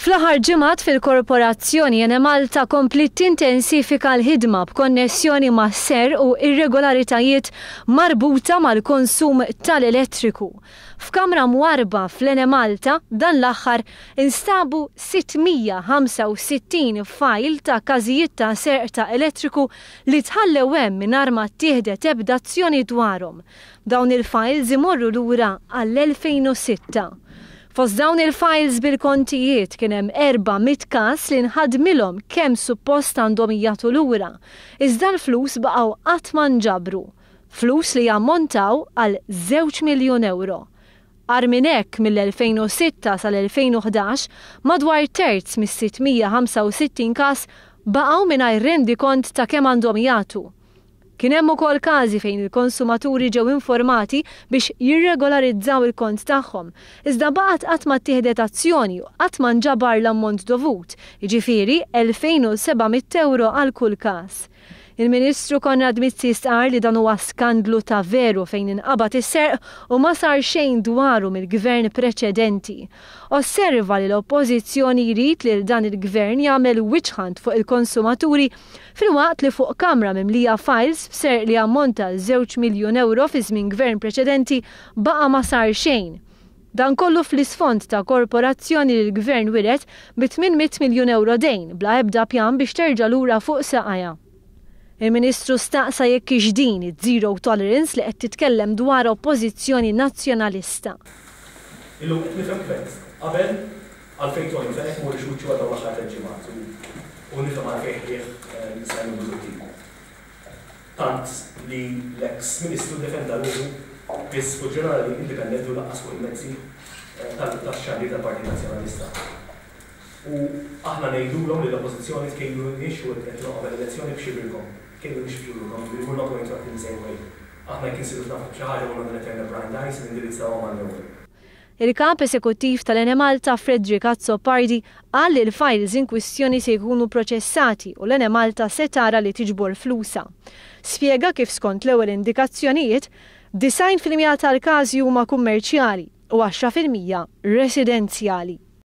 Fl-aħħar ġimgħat fil-Korporazzjoni Enemalta kompliet tintensifika l-ħidma b'konnessjoni ma' serq u irregolaritajiet marbuta mal-konsum tal-elettriku. F'kamra mwarrba fl-Enemalta dan l-aħħar instabu 665 fajl ta' każijiet ta' serq ta' elettriku li tħallew hemm mingħajr ma ttieħdet ebda azzjoni dwarhom. Dawn il-files imorru lura għall-2006. Fost dawn il-files bil-kontijiet kien hemm 400 każ li nħadmilhom kemm suppost għandhom jagħtu lura, iżda l-flus baqgħu qatt ma nġabru. Flus li jammontaw għal żewġ miljun ewro. Agħar minn hekk, mill-2006 sal-2011, madwar terz mis-665 każ baqgħu mingħajr rendikont ta' kemm għandhom jagħtu. Kien hemm ukoll każi fejn il-konsumaturi ġew informati biex jirregolarizzaw il-kont tagħhom, iżda baqgħet qatt ma ttieħdet azzjoni u qatt ma nġabar l-ammont dovut, jiġifieri 2,700 ewro għal kull każ. Il-Ministru Konrad Mizzi stqarr li dan huwa skandlu ta' veru fejn inqabad is-serq u ma sar xejn dwaru mill-Gvern preċedenti. Osserva li l-Oppożizzjoni jrid lil dan il-Gvern jagħmel witch hunt fuq il-konsumaturi Filwaqt li fuq kamra mimlija files b'serq li jammonta għal żewġ miljun ewro fi żmien gvern preċedenti baqa' ma sar xejn. Dan kollu fl-isfond ta' korporazzjoni li l-gvern wiret bi 800 miljun ewro dejn bla ebda pjan biex terġa' lura fuq saqajha. Il-Ministru staqsa jekk hix din iż-zero tolerance li qed titkellem dwarha Oppożizzjoni Nazzjonalista. Illum qed nifhem kif għedt qabel Għalfejn Toni Fenech ma wriex wiċċu għal dawn l-aħħar tlett ġimgħat u nifhem għalfejn ħlieh lil Simon Busuttil. Tant li l-eks Ministru ddefenda ruħu biss fuq ġurnali indipendenti u lanqas fuq il-mezzi tax-xandir tal-Partit Nazzjonalista. U aħna ngħidulhom lill-Oppożizzjoni tkejlulniex u qed ngħidilhom qabel l-elezzjoni b'xibirkom. Tkejlulniex b'xibirkom, jiġifieri we're not going to act in the same way. Aħna jekk insiru nafu b'xi ħaġa we're not gonna turn a blind eye se nindirizzawha mal-ewwel. Il-Kap Esekuttiv tal-Enemalta Frederick Azzopardi qal li l-files in kwistjoni se jkunu proċessati u l-Enemalta se tara li tiġbor flusha. Spjega kif skont l-ewwel indikazzjonijiet, 90% tal-każi huma kummerċjali u 10% residenzjali.